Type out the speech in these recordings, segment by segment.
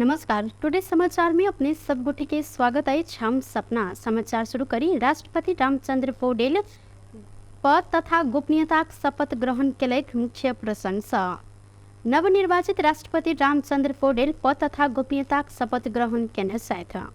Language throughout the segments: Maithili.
नमस्कार, टुडे समाचार में अपने सब गोटे के स्वागत अछि। हम सपना समाचार शुरू करी। राष्ट्रपति रामचंद्र पौडेल पद तथा गोपनीयताक शपथ ग्रहण केलथि। मुख्य प्रसंग नवनिर्वाचित राष्ट्रपति रामचंद्र पौडेल पद तथा गोपनीयताक शपथ ग्रहण केने छथि।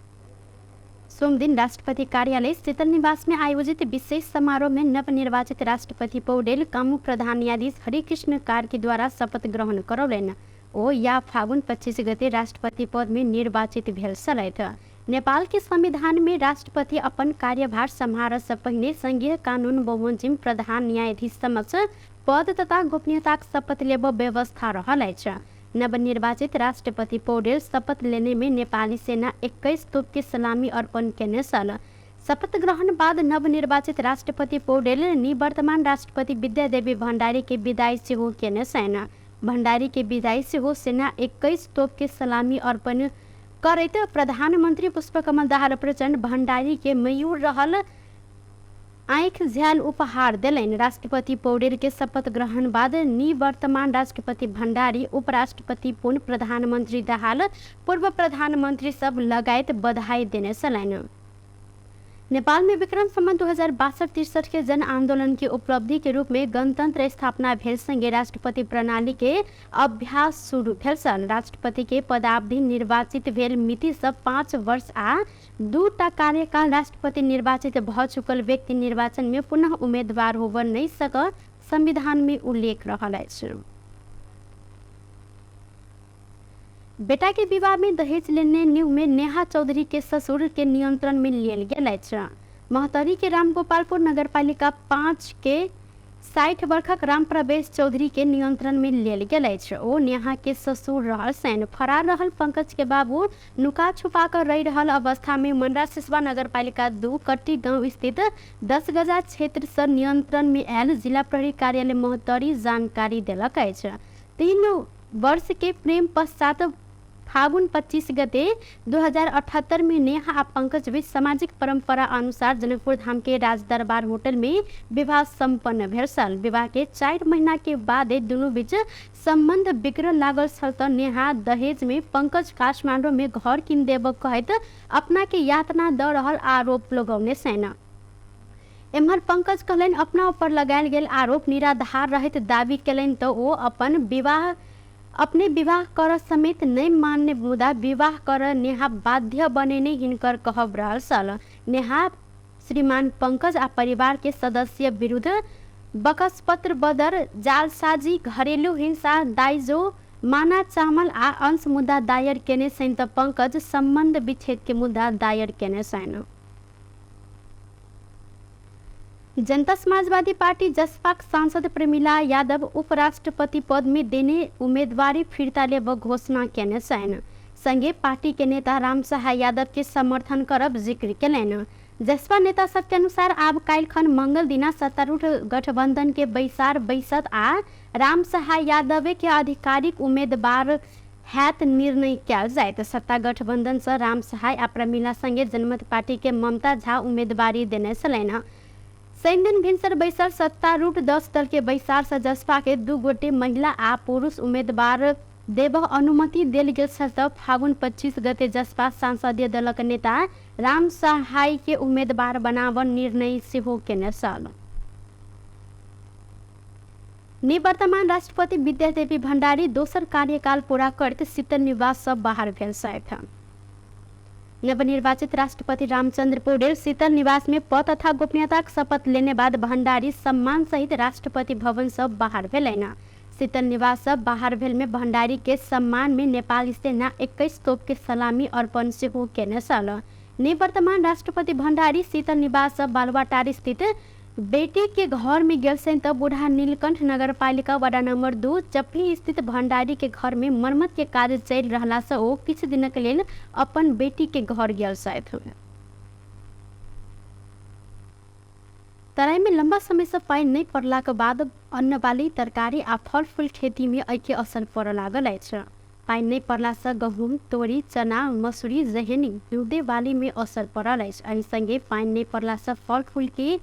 सोमदिन राष्ट्रपति कार्यालय शीतल निवास में आयोजित विशेष समारोह में नवनिर्वाचित राष्ट्रपति पौडेल कामू प्रधान न्यायाधीश हरिकृष्ण कार्की द्वारा शपथ ग्रहण करौलनि। ओ या फागुन 25 गते राष्ट्रपति पद में निर्वाचित भेल छलथि। नेपाल के संविधान में राष्ट्रपति अपन कार्यभार सम्हारऽ से पहिने संघीय कानून बमोजिम प्रधान न्यायाधीश समक्ष पद तथा गोपनीयताक शपथ लेबऽ व्यवस्था रहल अछि। नवनिर्वाचित राष्ट्रपति पौडेल शपथ लेने में नेपाली सेना 21 तोप के सलामी अर्पण केने छल। शपथ ग्रहण बाद नवनिर्वाचित राष्ट्रपति पौडेल निवर्तमान राष्ट्रपति विद्यादेवी भण्डारी के विदाई सेहो केने छनि। भण्डारी के विदाई सेहो सेना 21 तोप के सलामी अर्पण करैत प्रधानमन्त्री पुष्पकमल दाहाल प्रचण्ड भण्डारी के मयूर रहल आँखि झ्याल उपहार देलनि। राष्ट्रपति पौडेल के शपथ ग्रहण बाद निवर्तमान राष्ट्रपति भण्डारी, उपराष्ट्रपति पुन, प्रधानमन्त्री दाहाल, पूर्व प्रधानमन्त्री सब लगायत बधाई देने छलनि। नेपाल में विक्रम संवत 2062-63 के जन आंदोलन के उपलब्धि के रूप में गणतंत्र स्थापना भेल संगे राष्ट्रपति प्रणाली के अभ्यास शुरू भेल छल। राष्ट्रपति के पदावधि निर्वाचित भेल मिति से 5 वर्ष आ 2टा कार्यकाल राष्ट्रपति निर्वाचित भ चुकल व्यक्ति निर्वाचन में पुनः उम्मीदवार होब नहीं सक संविधान में उल्लेख रहल अछि। बेटा के विवाह में दहेज लेने न्यू में नेहा चौधरी के ससुर के नियंत्रण में लेल गेल अछि। महोत्तरी के रामगोपालपुर नगरपालिका 5 के 60 वर्षक रामप्रवेश चौधरी के नियंत्रण में लेल गेल अछि। ओ नेहा के ससुर रहल सैन फरार रहल पंकज के बाबू नुका छुपा कर रहि रहल अवस्था में मंडरा सिसवा नगरपालिका 2 कट्टी गांव स्थित 10 गजा क्षेत्र से नियंत्रण में आयल जिला प्रहरी कार्यालय महोत्तरी जानकारी देलक अछि। 3 वर्ष के प्रेम पश्चात फागुन 25 गते 2078 में नेहा आ पंकज बीच सामाजिक परंपरा अनुसार जनकपुर धाम के राजदरबार होटल में विवाह संपन्न भेल छल। विवाह के 4 महीना के बाद दुनू बीच संबंध बिगड़ लागल छल त नेहा दहेज में पंकज काठमांडू में घर किन देब कहैत अपना के यातना द रहल आरोप लगौने छनि। एम्हर पंकज कहलनि अपना ऊपर लगायल गेल आरोप निराधार रहैत दावी केलनि त ओ अपन विवाह अपने विवाह कर समेत नहि मानने मुदा विवाह कर नेहा बाध्य बनेने हिनकर कहब रहल छल। नेहा श्रीमान पंकज आ परिवार के सदस्य विरुद्ध बकसपत्र बदर, जालसाजी, घरेलू हिंसा, दाइजो, माना चामल आ अंश मुद्दा दायर केने छनि त पंकज संबंध विच्छेद के मुद्दा दायर केने छनि। जनता समाजवादी पार्टी जसपाक सांसद प्रमिला यादव उपराष्ट्रपति पद में देने उम्मीदवारी फिर्ता लेब घोषणा केने छनि। संगे पार्टी के नेता रामसहाय यादव के समर्थन करब जिक्र केलनि। जसपा नेता सबके अनुसार आब काल्हिखन मंगल दिना सत्तारूढ़ गठबंधन के बैसार बैसत आ रामसहाय यादव के आधिकारिक उम्मीदवार हैत निर्णय कयल जायत। सत्ता गठबंधन से रामसहाय आ प्रमिला संगे जनमत पार्टी के ममता झा उम्मीदवारी देने छलनि। शनि दिन भिनसर बैसल सत्तारूढ़ 10 दल के बैसार से जसपा के 2 गोटे महिला आ पुरुष उम्मीदवार देबह अनुमति देल गेल छल त फागुन 25 गते जसपा संसदीय दलक नेता रामसहाय के उम्मीदवार बनाबऽ निर्णय सेहो केने छल। निवर्तमान राष्ट्रपति विद्यादेवी भण्डारी दोसर कार्यकाल पूरा करैत शीतल निवास सँ बाहर भेल छथि। नवनिर्वाचित राष्ट्रपति रामचंद्र पौडेल शीतल निवास में पद तथा गोपनीयताक शपथ लेने बाद भण्डारी सम्मान सहित राष्ट्रपति भवन सँ बाहर भेलनि। शीतल निवास सँ बाहर भेल में भण्डारी के सम्मान में नेपाली सेना 21 तोप के सलामी अर्पण सेहो केने छल। निवर्तमान राष्ट्रपति भण्डारी शीतल निवास सँ बालुवाटार स्थित बेटी के घर में गेल छनि त बूढ़ा नीलकंठ नगरपालिका वार्ड नंबर 2 चपली स्थित भंडारी के घर में मरम्मत के कार्य चलि रहला से ओ किछु दिनक लेल अपन बेटी के घर गेल छथि। तराई में लंबा समय से पानि नहि पड़लाक बाद अन्नबाली, तरकारी आ फल फूल खेती में एहिके असर पड़ऽ लागल अछि। पानि नहि पड़ला सँ गहूम, तोरी, चना, मसूरी जेहन दूधे बाली में असर पड़ल अछि। एहि संगे पानि नहि पड़ला सँ फल फूल के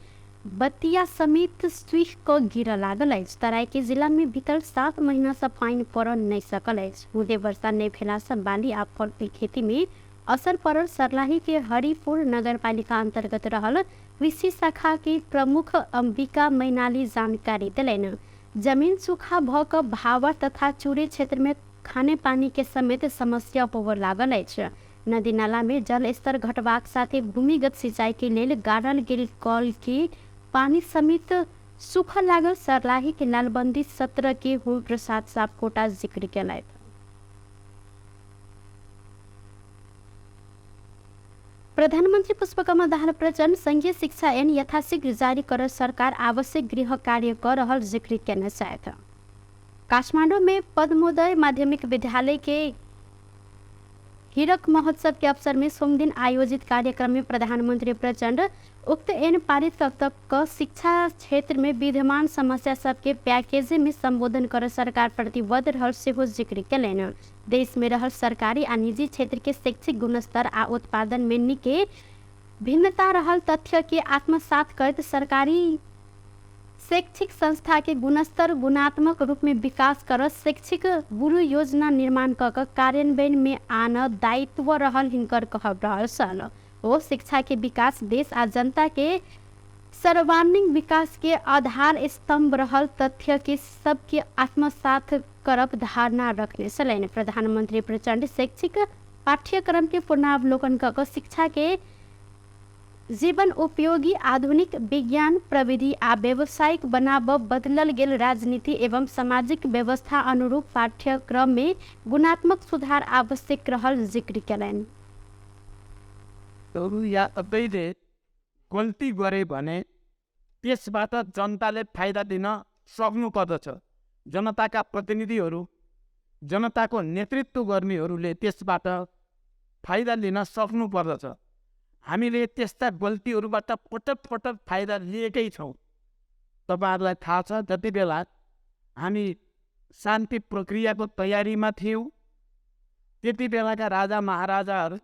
बतिया समेत सुखि कऽ गिरऽ लागल अछि। तराई के जिला में बीतल 7 महीना से पानि पड़ऽ नहि सकल अछि। बुंदे वर्षा नहि भेला से बाली आ फल के खेती में असर पड़ल सर्लाही के हरिपुर नगरपालिका अंतर्गत रहल कृषि शाखा के प्रमुख अंबिका मैनाली जानकारी देलनि। जमीन सूखा भऽ कऽ भावर तथा चूरे क्षेत्र में खाने पानी के समेत समस्या होबय लागल अछि। नदी नाला में जल स्तर घटबाक साथे भूमिगत सिंचाई के लेल गाड़ल गेल कल के पानी समेत सूखऽ लागल सर्लाही के लालबंदी सत्र के होम प्रसाद सापकोटा जिक्र केलथि। प्रधानमन्त्री पुष्पकमल दाहाल प्रचण्ड संघीय शिक्षा ऐन यथाशीघ्र जारी कर सरकार आवश्यक गृह कार्य कर रहल जिक्र केने छथि। काठमांडू में पद्मोदय माध्यमिक विद्यालय के हीरक महोत्सव के अवसर में सोमदिन आयोजित कार्यक्रम में प्रधानमंत्री प्रचण्ड उक्त ऐन पारित क शिक्षा क्षेत्र में विद्यमान समस्या सबके पैकेज में संबोधन कर सरकार प्रतिबद्ध रहल सेहो जिक्र केलनि। देश में रहल सरकारी आ निजी क्षेत्र के शैक्षिक गुणस्तर आ उत्पादन में निके भिन्नता रहल तथ्य के आत्मसात करैत सरकारी शैक्षिक संस्था के गुणस्तर गुणात्मक रूप में विकास कर शैक्षिक गुरु योजना निर्माण क कऽ कार्यान्वयन में आन दायित्व रहल हिनकर कहब रहल छल। ओ शिक्षा के विकास देश आ जनता के सर्वांगीण विकास के आधार स्तंभ रहल तथ्य के सबके आत्मसात करब धारणा रखने छलनि। प्रधानमंत्री प्रचण्ड शैक्षिक पाठ्यक्रम के पुनरावलोकन क कऽ शिक्षा के जीवन उपयोगी आधुनिक विज्ञान प्रविधि आ व्यावसायिक बनाब बदलल गेल राजनीति एवं सामाजिक व्यवस्था अनुरूप पाठ्यक्रम में गुणात्मक सुधार आवश्यक रहल जिक्र केलनि। या सबैले गल्ती गरे भने त्यसबाट जनताले फाइदा दिन सक्नुपर्दछ। जनताका प्रतिनिधिहरू, जनताको नेतृत्व गर्नेहरूले त्यसबाट फाइदा लिन सक्नुपर्दछ। हामीले त्यस्ता गल्तीहरूबाट पटक पटक फाइदा लिएकै छौँ। तपाईँहरूलाई थाहा छ, जति बेला हामी शान्ति प्रक्रियाको तयारीमा थियौँ त्यति बेलाका राजा महाराजाहरू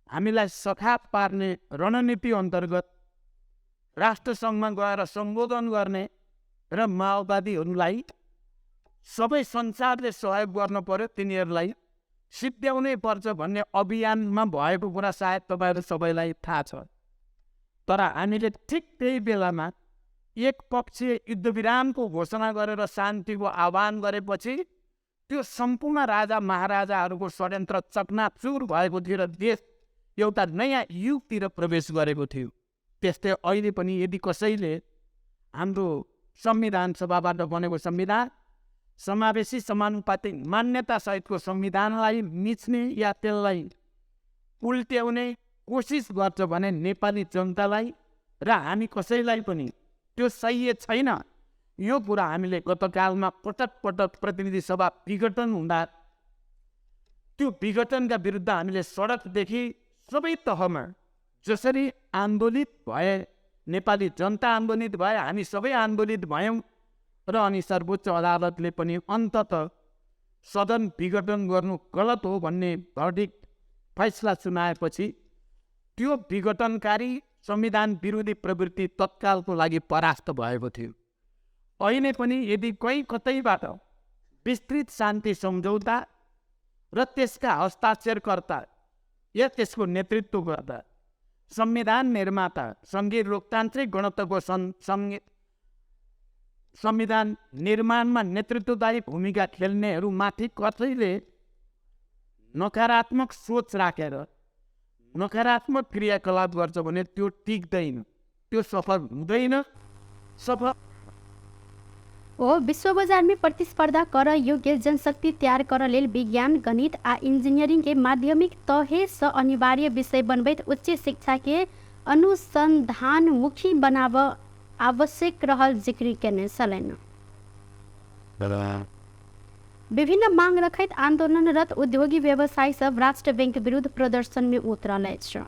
हामीलाई सखाप पार्ने रणनीति अन्तर्गत राष्ट्रसङ्घमा गएर सम्बोधन गर्ने र माओवादीहरूलाई सबै संसारले सहयोग गर्नु पर्यो, तिनीहरूलाई सिद्ध्याउनै पर्छ भन्ने अभियानमा भएको कुरा सायद तपाईँहरू सबैलाई थाहा छ। तर हामीले ठिक त्यही बेलामा एक पक्षीय युद्धविरामको घोषणा गरेर शान्तिको आह्वान गरेपछि त्यो सम्पूर्ण राजा महाराजाहरूको षड्यन्त्र चकनाचुर भएको थियो र देश एउटा नयाँ युगतिर प्रवेश गरेको थियो। त्यस्तै अहिले पनि यदि कसैले हाम्रो संविधान सभाबाट बनेको संविधान समावेशी समानुपातिक मान्यता सहितको संविधानलाई मिच्ने या त्यसलाई उल्ट्याउने कोसिस गर्छ भने नेपाली जनतालाई र हामी कसैलाई पनि त्यो सही छैन। यो कुरा हामीले गतकालमा पटक पटक प्रतिनिधि सभा विघटन हुँदा त्यो विघटनका विरुद्ध हामीले सडकदेखि सबै तहमा जसरी आन्दोलित भए, नेपाली जनता आन्दोलित भए, हामी सबै आन्दोलित भयौँ र अनि सर्वोच्च अदालतले पनि अन्ततः सदन विघटन गर्नु गलत हो भन्ने भर्डिक्ट फैसला सुनाएपछि त्यो विघटनकारी संविधान विरोधी प्रवृत्ति तत्कालको लागि परास्त भएको थियो। अहिले पनि यदि कहीँ कतैबाट विस्तृत शान्ति सम्झौता र त्यसका हस्ताक्षरकर्ता या त्यसको नेतृत्वकर्ता संविधान निर्माता सङ्घीय लोकतान्त्रिक गणतन्त्रको संविधान निर्माणमा नेतृत्वदायी भूमिका खेल्नेहरूमाथि कसैले नकारात्मक सोच राखेर नकारात्मक क्रियाकलाप गर्छ भने त्यो टिक्दैन, त्यो सफल हुँदैन। सफल ओ विश्व बजार में प्रतिस्पर्धा कर योग्य जनशक्ति तैयार कर लेल विज्ञान, गणित आ इंजीनियरिंग के माध्यमिक तहे से अनिवार्य विषय बनबैत उच्च शिक्षा के अनुसंधानमुखी बनाब आवश्यक रहल जिक्र केने छलनि। विभिन्न मांग रखैत आंदोलनरत उद्योगी व्यवसायी सब राष्ट्र बैंक विरुद्ध प्रदर्शन में उतरल अछि।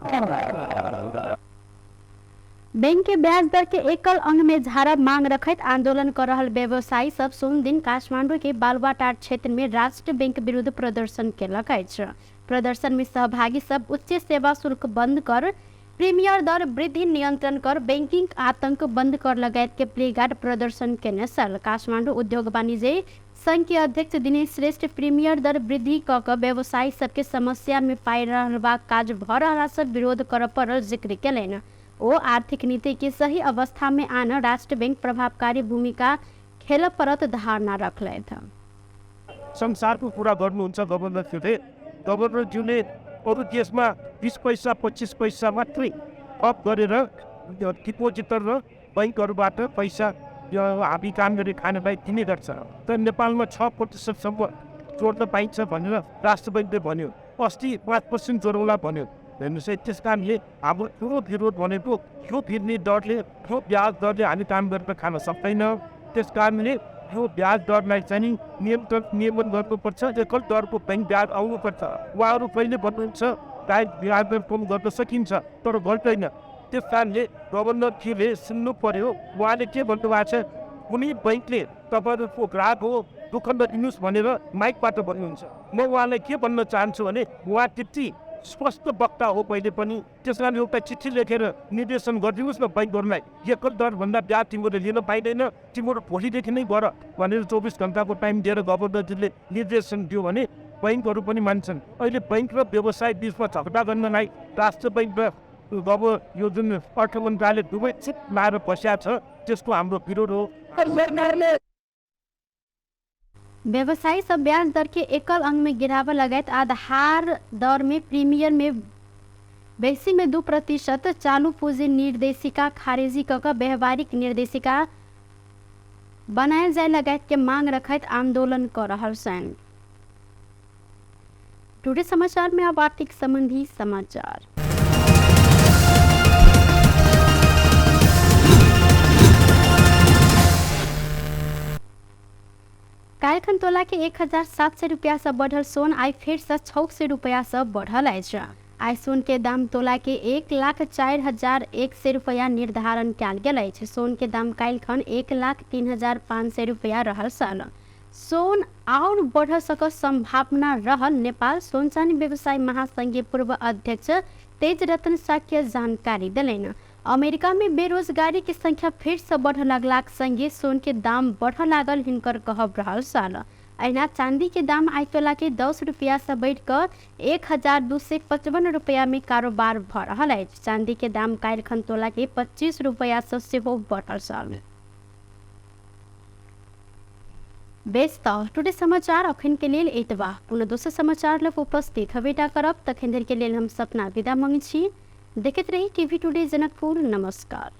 बैंक के ब्याज दर के एकल अंग में झाड़ब मांग रखैत आंदोलन कर रहल व्यवसायी सब सोमदिन काठमांडू के बालुवाटार क्षेत्र में राष्ट्र बैंक विरुद्ध प्रदर्शन केलक अछि। प्रदर्शन में सहभागी सब उच्च सेवा शुल्क बंद कर प्रीमियर दर वृद्धि नियन्त्रण कर, बैंकिङ आतंक बन्द कर लगायत के प्लेगार्ड प्रदर्शन केने छल। काठमाडौँ उद्योग वाणिज्य संघ के अध्यक्ष दिनेश श्रेष्ठ प्रीमियर दर वृद्धि क के व्यवसायी सबके समस्या में पाइ रहबाक काज भ रहला से विरोध करऽ पड़ल जिक्र केलनि। ओ आर्थिक नीति के सही अवस्था में आन राष्ट्र बैंक प्रभावकारी भूमिका खेल परत धारणा रखलथि। संसारको कुरा गर्नुहुन्छ गभर्नरज्यूले, गभर्नरज्यूले अरू देशमा 20 पैसा 25 पैसा मात्रै अप गरेर डिपोजिटर र बैङ्कहरूबाट पैसा हामी काम गरी खानलाई दिने गर्छ, तर नेपालमा 6% जोड्न पाइन्छ भनेर राष्ट्र बैङ्कले भन्यो, अस्ति 5% जोडौँला भन्यो। हेर्नुहोस् है, त्यस कारणले हाम्रो ठुलो विरोध भनेको यो फिर्ने दरले, यो ब्याज दरले हामी काम गरेर खान सक्दैन। त्यस कारणले यो ब्याज दरलाई चाहिँ नि नियन्त्रण नियमन गर्नुपर्छ, एकल दरको ब्याङ्क ब्याज आउनुपर्छ। उहाँहरू कहिले भन्नुहुन्छ ब्याज दर कम गर्न सकिन्छ, तर गर्दैन। त्यस कारणले गभर्नरजीले सुन्नु पर्यो। उहाँले के भन्नुभएको छ, कुनै बैङ्कले तपाईँहरूको ग्राहक हो दुःख नदिनुहोस् भनेर माइकबाट भन्नुहुन्छ। म उहाँलाई के भन्न चाहन्छु भने उहाँ त्यति स्पष्ट वक्ता हो पहिले पनि, त्यस कारण एउटा चिठी लेखेर निर्देशन गरिदिनुहोस् न बैङ्कहरूलाई, एकल दरभन्दा ब्याज तिमीहरूले लिन पाइँदैन, तिमीहरू भोलिदेखि नै गर भनेर 24 घन्टाको टाइम दिएर गभर्नरजीले निर्देशन दियो भने बैङ्कहरू पनि मान्छन्। अहिले बैङ्क र व्यवसाय बिचमा झगडा गर्नलाई राष्ट्र बैङ्क र अब यो जुन अर्थ मन्त्रालय दुवै चित लाएर बसिया छ, त्यसको हाम्रो विरोध हो। व्यवसायी सब ब्याज दर के एकल अंक में गिरावट लगायत आधार दर में प्रीमियर में बेसी में 2% चालू पूंजी निर्देशिका खारेजी क के व्यवहारिक निर्देशिका बनायल जाय लगायत के मांग रखैत आंदोलन कर रहल छनि। टुडे समाचार में अब आर्थिक संबंधी समाचार। काल्हिखन तोला के 1700 रुपया से बढ़ल सोन आइ फेर से 600 रुपया से बढ़ल अछि। आइ सोन के दाम तोला के 1,04,100 रुपया निर्धारण कयल गेल अछि। सोन के दाम काल्हिखन 1,03,500 रुपया रहल छल। सोन और बढ़ सक संभावना रहल नेपाल सोन चानी व्यवसाय महासंघ के पूर्व अध्यक्ष तेज रतन शाक्य जानकारी देलनि। अमेरिका में बेरोजगारी के संख्या फिर से बढ़ लगलाक संगे सोन के दाम बढ़ लागल हिनकर कहब रहल छल। अहिना चांदी के दाम आइ तोला के 10 रुपया से बढ़ि कऽ 1255 रुपया में कारोबार भऽ रहल अछि। चांदी के दाम काल्हिखन तोला के 25 रुपया से सेहो बढ़ल छल। बेस तऽ टुडे समाचार अखन के लेल एतबा। पुनः दोसर समाचार लग उपस्थित हबेटा करब, तखन धरि के लेल हम सपना विदा मांगै छी। देखैत रही टीवी टुडे जनकपुर। नमस्कार।